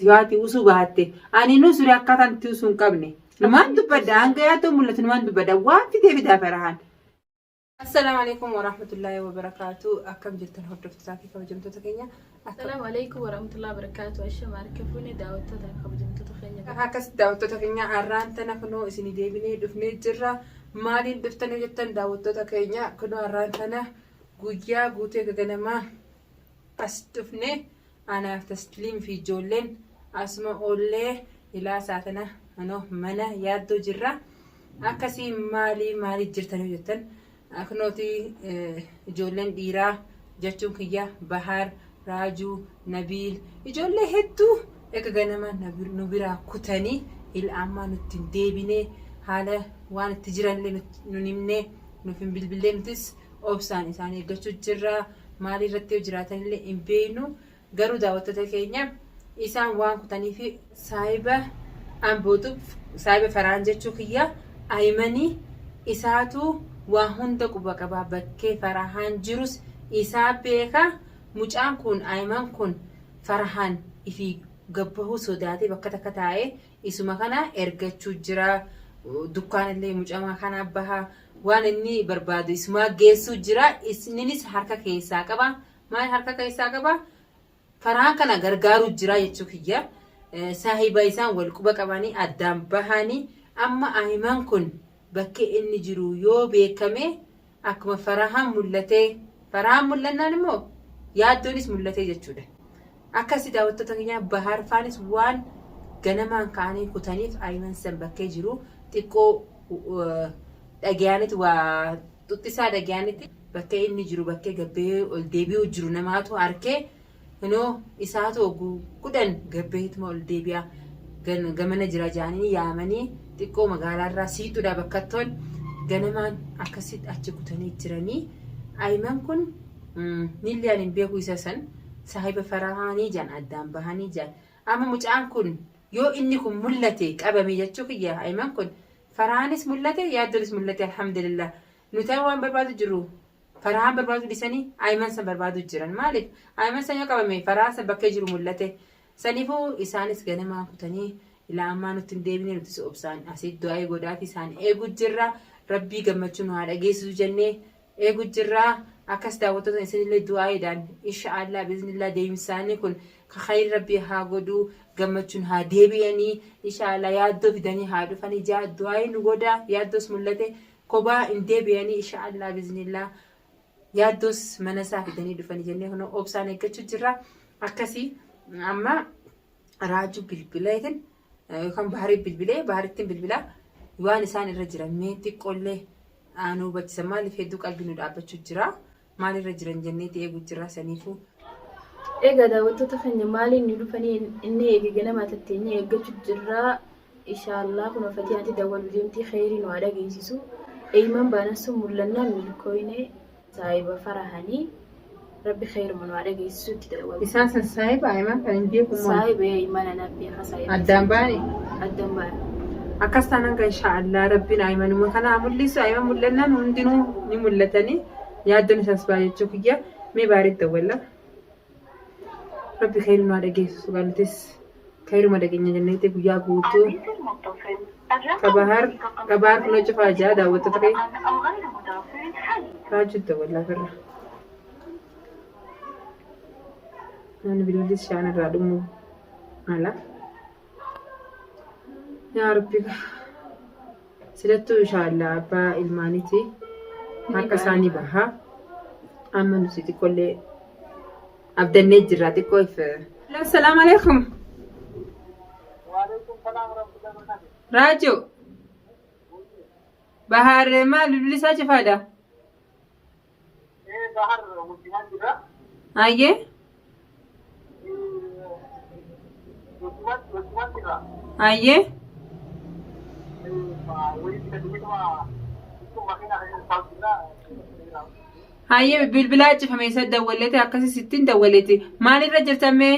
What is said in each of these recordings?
Yoo ati usuu baatte ani nu sure akkaataan itti usuu hin qabne. Numaan dubbadha hanga yaaddoo mul'atu numaan dubbadha waan fidee fidaa farahaan. Assalaamu alaikum warahmatullaahi wabarakaatu. Akkam jirtan hordoftootaa fi kabajamtoota keenya. Assalaamu alaikum warahmatullahi wabarakatuh. Ashama harka fuune daawwattoota kabajamtoota keenya. Akkas daawwattoota keenya har'aan tana kunoo isinii deebinee dhufnee jirra. Maaliin dhuftanii jettan daawwattoota keenya kunoo har'aan tana guyyaa guutee gaganamaa as dhufne anaaf tasliim fi ijoolleen asuma oollee ilaa isaa tana anoo mana yaaddoo jirra. Akkasii maalii maalii jirtanii jettan kunooti ijoolleen dhiiraa jechuun kiyya Bahaar, Raajuu, Nabiil ijoollee hedduu eega ganama nu biraa kutanii ila ammaa nutti hin deebine haala waan itti jiranillee nu hin himne nuuf hin bilbillee nutis obsaan isaan eeggachuu jirra maalii irratti yoo jiraatanillee hin beeknu garuu daawwattoota keenya isaan waan kutaniif saahiba ambootu saahiba faraan jechuu kiyya ayimanii isaatu waa hunda quba qaba bakkee farahaan jirus isaa beeka mucaan kun ayiman kun farahaan ifii gabbahuu sodaatee bakka takka taa'ee isuma kana ergachuu jira dukkaanillee mucama kana baha waan inni barbaadu isumaa geessuu jira isninis harka keessaa qaba maal harka keessaa qaba Farhaan kana gargaaruu jira jechuu kiyya. Saahiba isaan wal quba qabanii addaan bahanii amma Ahiman kun bakkee inni jiru yoo beekame akkuma Farahaan mul'atee Farahaan mul'annaan immoo yaaddoonis mul'atee jechuudha. Akkasi daawwattoota keenyaa Bahaar faanis waan ganamaan ka'anii kutaniif Ahiman san bakkee jiru xiqqoo dhagayaanitti waa xuxxisaa dhagayaanitti bakkee inni jiru bakkee gabbee ol deebi'uu jiru namaatu arkee inoo isaatu oguu 10 gabbeetuma ol deebi'a gamana jira jaanii yaamanii xiqqoo magaalaarraa siixuudha bakkattoon ganamaan akkasitti achi kutanii jiranii ayiman kun nillee ani hin beeku isa san saahiba farahaanii jaan addaan bahanii jaan amma mucaan kun yoo inni kun mul'ate qabame jechuu kiyya ayiman kun farahaanis mul'ate yaaddonis mul'ate alhamdulillah Nuti amma waan barbaadu jirru Farahaan barbaadu dhisanii Ayiman san barbaadu jiran. Maaliif? Ayiman san yoo qabame Farahaan san bakkee jiru mul'ate. Saniifuu isaanis ganamaan kutanii ilaa ammaa nutti hin deebine nutis obsaan asii du'aa'ii godhaafi isaan eegu jirra. Rabbii gammachuu nu haa dhageessisu jennee eegu jirra. Akkas daawwattoota isinillee du'aa'iidhaan insha'Allah biiznillah deemsaanii kun ka khayri rabbii haa godhu gammachuun haa deebi'anii insha'Allah yaaddoo fidanii haa dhufanii jaa du'aa'ii nu godhaa yaaddoos mul'ate Kobaa hin deebi'anii isha Allah biznillah yaaddoos mana isaa fidanii dhufanii jennee kunoo obsaan eeggachuu jirra. Akkasii amma raajuu bilbileetin yookaan baharii bilbilee baharittiin bilbilaa waan isaan irra jiran mee xiqqoollee nu hubachiisa maaliif hedduu qalbii nu dhaabbachuu jira. Maalirra jiran jenneeti eegu jirra saniifuu. Egaa daawwattoota keenya maaliin nu dhufanii inni eege ganamaa tatteenyee eeggachu jirraa ishaallaa kunoo fatiyaanti dawwalu deemtii kheyrii nu haa dhageessisu eeyman baanan sun mul'annaan milkooyne saahiba farahanii rabbi kheyruma nu haa dhageessisu itti dawwalu. Isaan san saahiba Ayman kan hin beeku moo? Saahiba eeyman anaa beeka saahiba. Addaan baane? Addaan baane. Akkas taanaan kan inshaallah rabbiin Aymanuma kana haa mul'isu Ayman mul'annaan hundinuu ni mul'atanii. Yaaddoon isaas baay'achuu kiyya mee baariitti dawwalla. Rabbi khayri nu haa dhageessisu gaa nutis khayruma dhageenya jenneetti guyyaa guutuu qabahar qabahar kunoo cufaa jaa daawwattoota kee raajuu dawwallaa firra. Namni bilbilis shaan irraa dhumuu mala. Yaa Rabbi silattuu inshaallah abbaa ilmaaniiti harka isaanii baha. Amma nuti xiqqollee abdannee jirra xiqqoo if. Assalaamu alaikum. Raajoo. Bahaar maal bilbilli isaa cufaadha? Bahar wajjimaan jira. Hayyee. Wajjimaan jira. Hayyee. Wayii bitataniituma jechuun makiinaa keessa taa'u jira. Hayyee bilbilaa cufame isa dawwalleeti akkasii sittiin dawwalleeti. Maalirra jirtan mee?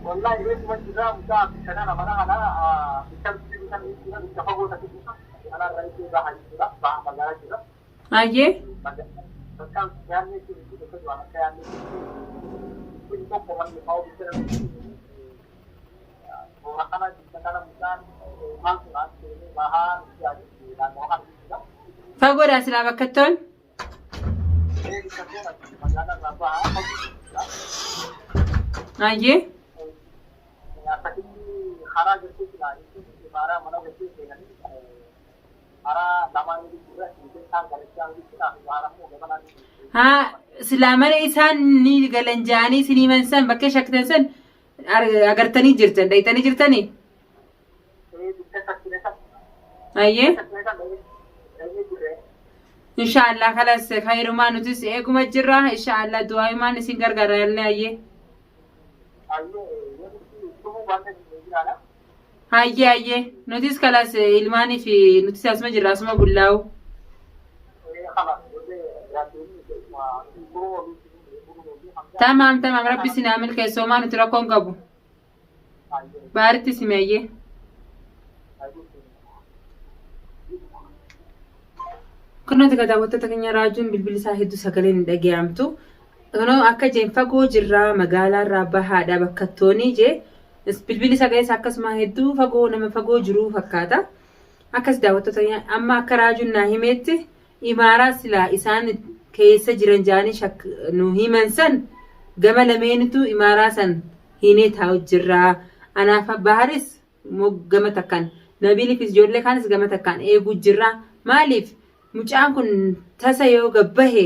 Wallahi eessuma jirra mucaa bikka kana mana kana bikka jiru sana jechuudha bikka fagoo takka jechuudha kanarra iddoo baha jechuudha baha magaalaa jira. Hayyee. Bakka yaadne jechuudha bakka duraan akka yaadne jechuudha. jiru tokko manni fa'aa bira toora kana biyya kana mucaan maal kun as seenee bahaa nuti naannoo kana jechuudha. Fagoodhaa silaa bakka toon. Bikka toora magaalaa irraa bahaa fagoo jechuudha. Ayyee. Akkasitti karaa gartee silaa jechuun imaaraa mana gartee seenanii karaa lamaanii jechuudha. Isaan galachaa jechuudha. Karaa immoo gabanaa Haa silaa mana isaan ni galan ja'anii isin himan san bakka shakkitan san agartanii jirtan dhayxanii jirtanii? Ayyee. Inshaallah kalas khayrumaa nutis eeguma jirra inshaallah du'aayimaan isin gargaara yallee ayyee. Hayyee hayyee nutis kalas ilmaanii fi nutis asuma jirra asuma bullaa'u. Tamaam tamaam rabbi isin haa milkeessu homaa nuti rakkoo hin qabu. Baaritti simi ayyee. Kunoo egaa daawwattoota keenya raajuun bilbilli isaa hedduu sagaleen hin dhaga'amtu. Kunoo akka jeen fagoo jirraa magaalaarraa bahaadha bakka toonii jee bilbilli sagalee isaa akkasuma hedduu fagoo nama fagoo jiruu fakkaata. Akkas daawwattoota keenya amma akka raajuun naa himeetti imaaraa silaa isaan keessa jiran jaanii shak nu himan san gama lameenitu imaaraa san hiinee taa'u jirraa. Anaaf Baharis gama takkaan Nabiilifis ijoollee kaanis gama takkaan eeguu jirra. Maaliif mucaan kun tasa yoo gabbahe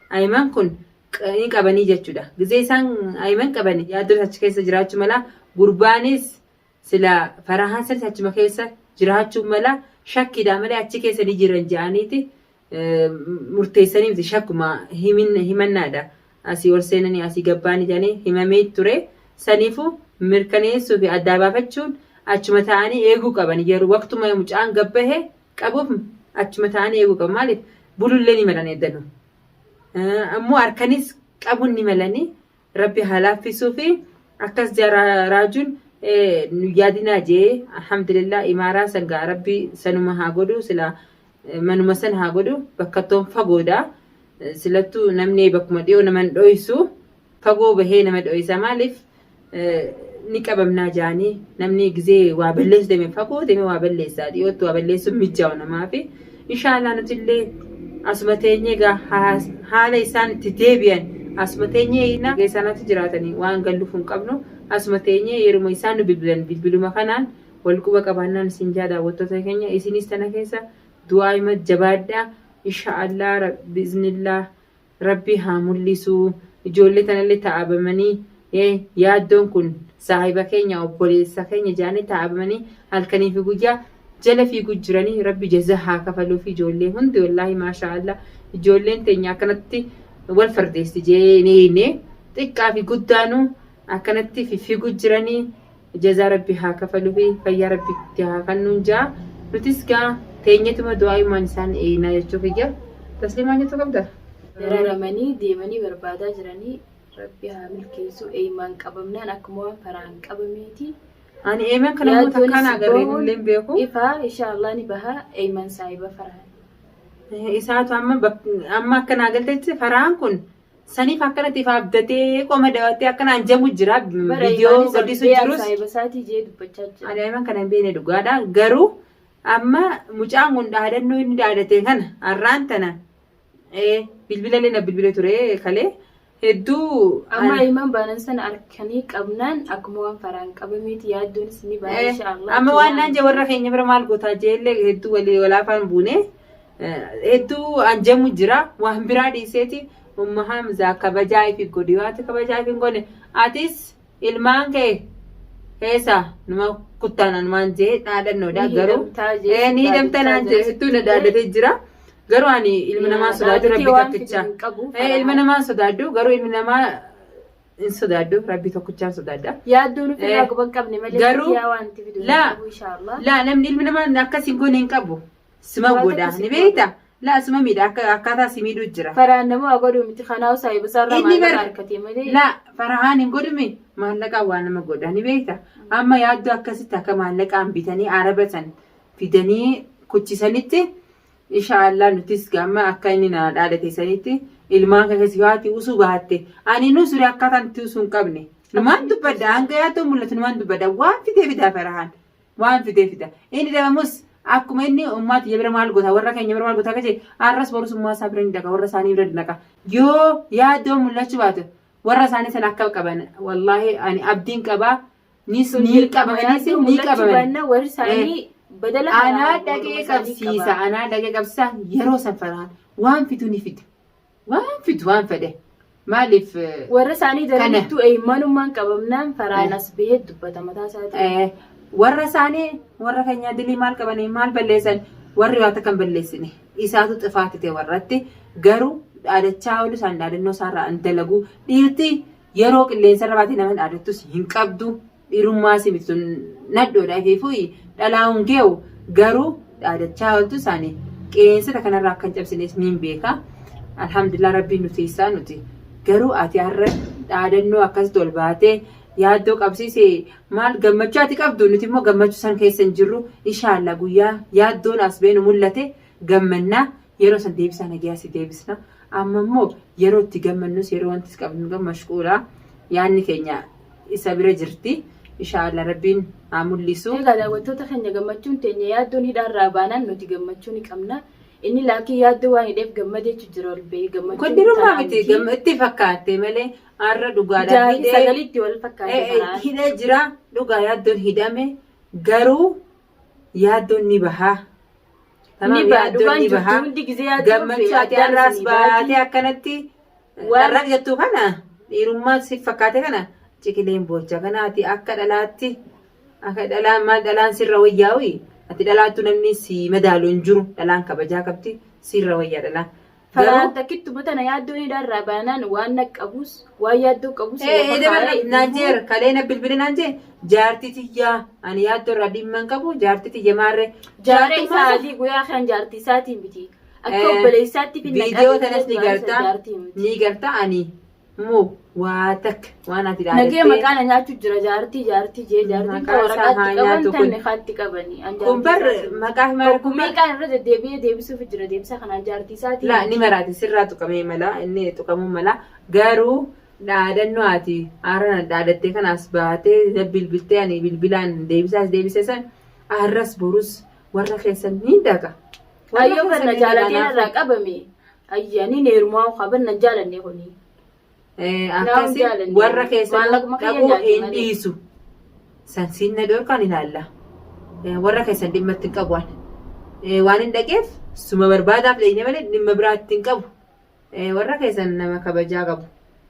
Ayiman kun ni qabanii jechuudha. Gizee isaan Ayiman qabani yaaddoon achi keessa jiraachuu mala gurbaanis sila farahaan sanis achuma keessa jiraachuu mala shakkiidha malee achi keessa ni jiran jedhaniiti murteessanii miti shakkuma himannaadha. Asii ol seenanii asii gabbaanii jedhanii himamee ture. Saniifuu mirkaneessuu fi addaa baafachuun achuma taa'anii eeguu qaban. Yeroo waqtuma mucaan gabbahe qabuuf achuma taa'anii eeguu qaban. Maaliif bulullee ni malan eeddanu. Ammoo harkanis qabuun ni malanii rabbi haa laaffisuu fi akkas jaa raajuun nu yaadinaa jee alhamdulillah imaaraa san gaa rabbi sanuma haa godhu sila manuma san haa godhu bakka toon fagoodha silattuu namni bakkuma dhiyoo nama hin dhoysu fagoo bahee nama dhoysa maaliif ni qabamnaa jaanii namni gizee waa balleessu deeme fagoo deeme waa balleessa dhiyootti waa balleessuun mijaa'u namaafi inshaallah nutillee asuma teenyee egaa haala isaan itti deebi'an asuma teenyee eegna isaanatti jiraatanii waan galluuf hin qabnu asuma teenyee yeruma isaan nu bilbilan bilbiluma kanaan wal quba qabaannaan isin jaa daawwattoota keenya isinis tana keessa du'aa hima jabaadhaa inshaallah biiznillah Rabbi haa mul'isuu ijoollee tanallee ta'abamanii yaaddoon kun saahiba keenya obboleessa keenya jedhanii ta'abamanii halkanii fi guyyaa jala fiiguu jiranii rabbi jaza haa kafaluufi ijoollee hundi wallaahi maashaa Allah ijoolleen teenya akkanatti wal fardeessi jeenee xiqqaa fi guddaanuu akkanatti fiffiiguu jiranii jazaa rabbi haa kafaluufi fayyaa rabbi itti haa kennuun jaa nutis gaa teenyetuma du'aa'imaan isaan eeynaa jechuu kiyya tasliimaa jettu qabda. Dararamanii deemanii barbaadaa jiranii rabbi haa milkeessu eeymaan qabamnaan akkuma waan faraan qabameeti. Ani eeman kana immoo takkaan agarreen illee hin beeku. Ifaa inshaallah ni baha eeyman saahiba faraan. Isaatu amma amma akka naa galtetti faraan kun Saniif akkanatti ifa abdatee qoma daawwattee akkanaan jamu jira. Bara Viidiyoo Imaanis gadhiisu abdee jirus. saahiba isaatii jee dubbachaa jira. Ani daa'imman kana hin beekne dhugaadha. Garuu amma mucaan kun dhaadannoo inni dhaadate kana har'aan tana bilbila illee na bilbile ture kalee hedduu Amma imaan baanan sana arkanii qabnaan akkuma waan faraan qabameeti yaaddoonis ni baha inshaallah. Amma waan naan jee warra keenya bira maal gootaa jeellee hedduu walii walaafaan buune Hedduu anjamu jira waan biraa dhiiseeti umma Hamzaa kabajaa ifi godhi yoo ati kabajaa ifi hin godhe atis ilmaan kee keessa numa kuttaan anumaan jee dhaadhannoodha Ni garuu hidhamtaa jee ni hidhamta naan jee hedduu na dhaadhatee jira garuu ani ilma namaa sodaadhu rabbi tokkicha ilma namaa sodaadhu garuu ilmi namaa hin sodaadhu rabbi tokkichaan sodaadha. Yaaddoo nuuf irraa quba hin qabne malee Garuu yaa waan itti fidu hin laa qabu inshaallah. laa namni ilmi namaa akkas hin goone hin qabu. Sima Waa godha tokko si ni beekta laa suma miidha akka akkaataa si miidhuu jira. Faraan nama waa godhuu miti kanaaf saahiba isaarraa Inni maallaqa bar harkatee malee. laa farahaan hin godhume maallaqaan waa nama godha ni beekta. Amma yaaddoo akkasitti akka maallaqaan bitanii araba san fidanii kuchisanitti inshaallah nutis gamma akka inni na dhaadate sanitti Ilmaan kee keessa yoo ati usuu baatte ani nu sure akkaataan itti usuu hin qabne. Numaan dubbadha hanga yaaddoo mul'atu numaan dubbadha waan fidee fidaa farahaan waan fidee fida. Inni dhabamus akkuma inni ummaa tiyya bira maal goota warra keenya bira maal goota akka jedhe har'as borus ummaa isaa bira ni dhaqa warra isaanii bira ni dhaqa. Yoo yaaddoo mul'achuu baate warra isaanii sana akka qaban wallaahi ani abdiin qabaa nis Sun ni dirqama qabamanis yaaddoo ni mul'achuu qabaman. baannaan warri isaanii badala Anaa faraan dhaqee warruma isaanii qabsiisa qaba. anaa dhaqee qabsiisa yeroo san faraan waan fidu ni fida. Waan fidu waan fedhe maaliif Warra isaanii kana daranittuu eeymanummaan qabamnaan faraan as bahee dubbata mataa isaatiin. Warra isaanii warra keenyaa dilii maal qabanii maal balleessan warri waa takka hin balleessine isaatu xifaati ta'e warratti garuu dhaadachaa oolu isaan dhaadannoo isaarraa hin dalagu dhiirti yeroo qilleensa irra baatee nama dhaadattus hin qabdu dhiirummaa si miti sun nadhoodha ifiifuu dhalaa hin geewu garuu dhaadachaa ooltu isaanii qeensata kanarraa akka hin cabsines niin beeka alhamdulillah rabbiin nuti isaa nuti garuu ati har'a dhaadannoo akkasitti ol baatee yaaddoo qabsiise maal gammachuu ati qabdu nuti immoo gammachuu san keessa hin jirru inshaalla guyyaa yaaddoon as beenu mul'ate gammannaa yeroo san deebisaa nagayaa si deebisna amma immoo yeroo itti gammannus yeroo wanti qabnu gammashquudha yaanni keenya isa bira jirti inshaalla rabbiin haa mul'isu. Egaa daawwattoota keenya gammachuun teenya yaaddoon hidhaarraa baanaan nuti gammachuu ni qabna. Inni laakii yaaddoo waan hidheef gammadeechu jira ol bahee gammachuun Kun dhirummaa tanaa miti miti. itti fakkaatte malee har'a dhugaadhaan Jaafi hidhee sagalitti wal fakkaate faraan. hidhee jira dhugaa yaaddoon hidhame garuu yaaddoon ni bahaa. Ni Tamaam baha yaaddoon dhugaan ni jirtu bahaa. hundi gizee yaaddoo Gammachuu ati addaan har'aas isinii baati. baatee akkanatti Waan dharraa jettu kana dhiirummaa si fakkaate kana ciqileen boocha kana ati akka dhalaatti akka dhalaan maal dhalaan sirra wayyaa'u ati dhalaattu namni si madaalu hin jiru dhalaan kabajaa qabdi sirra wayyaa dhalaan. Faraan Garuu takkittuma tana yaaddoon hidhaarraa baanaan waan na qabus waan yaaddoo qabus lafa dabar kaa'ee naan ifiifuu jeer kalee na bilbile naan jee jaartii tiyyaa ani yaaddoo irraa dhimma hin qabu jaartii tiyya maarree jaaree jaartummaa isaa adii guyyaa kan jaartii isaatii miti. Akka obboleessaatti finna viidiyoo qabee tanas ni malee du'aan isa garta jaartii miti. ni garta ani moo waa takka waan ati Nagee dhaadattee maqaa na nyaachuu jira jaartii jaartii jee jaartiin ta maqaa isaa waraqaatti haa qaban nyaatu tan kun nikaatti qabani an kun jaartii bar isaatii miti. maqaa maal Oggu kun bar meeqaan irra deddeebi'ee deebisuuf jira deebisa kanaan jaartii isaatii laa ni miti. maraati sirraa tuqamee mala inni tuqamuu mala garuu dhaadannoo ati haarana dhaadattee kanaas baatee bilbiltee ani bilbilaan deebisaas deebise san arras borus warra keessan ni dhaqa. Warra Ayyoo keessan barna ni dhaqa jaalateen irraa naaf. qabame. Ayya ni neerumaa qaban nan jaalanne kuni. Naam Akkasi jaalanne. warra keessan Maallaquma kiyya dhaquu nyaate hin malee. dhiisu. San siin na dhorkaan ilaalla. Warra keessan dhimma itti hin qabu ani. Waan hin dhaqeef suma barbaadaaf dhaqne malee dhimma biraa itti hin qabu. Warra keessan nama kabajaa qabu.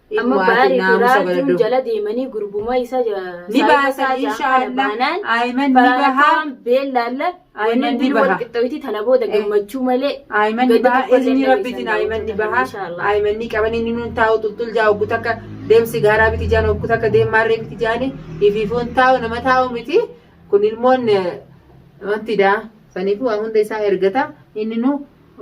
Amma Ilmoo ati baarii fi naamusa raajuun godhadhu. jala deemanii gurbuma isa Ni saayiba baasan isaa jaan kana inshaallah. baanaan Ayman ni faraan akka bahaa. waan beellaalla wanni Ayman ni hundinuu wal baha. qixxooyti tana booda gammachuu malee Ayman ni gadda baha. tokko illee Izni hin rabbitiin dhageessan ayman ni daawwattoota keenya baha. inshaallah. Ayman ni qabanii ni nuun taa'u xulxul jaa oggu takka deemsi gaaraa miti jaan oggu takka deemaarree miti jaani ifiifuun taa'u nama taa'u miti. Kun ilmoon wantidha. Saniifuu waan hunda isaa ergata. Inni nu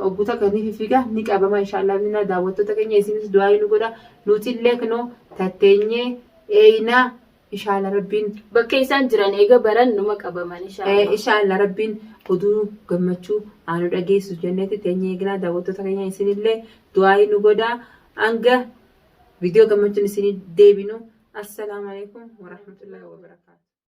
Oggu takka ni fiffiga ni qabama inshallah bismillah daawwattoota keenya isinis du'aa nu godha nutillee kunoo tatteenyee eeynaa inshallah rabbiin Bakka isaan jiran eega baran numa qabaman inshallah. Inshallah rabbiin oduu gammachuu haa nu dhageessu jenneeti teenyee eegnaa daawwattoota keenya isinillee du'aa nu godha hanga viidiyoo gammachuun isinii deebinu assalaamu alaikum warahmatullahi wabarakatuh.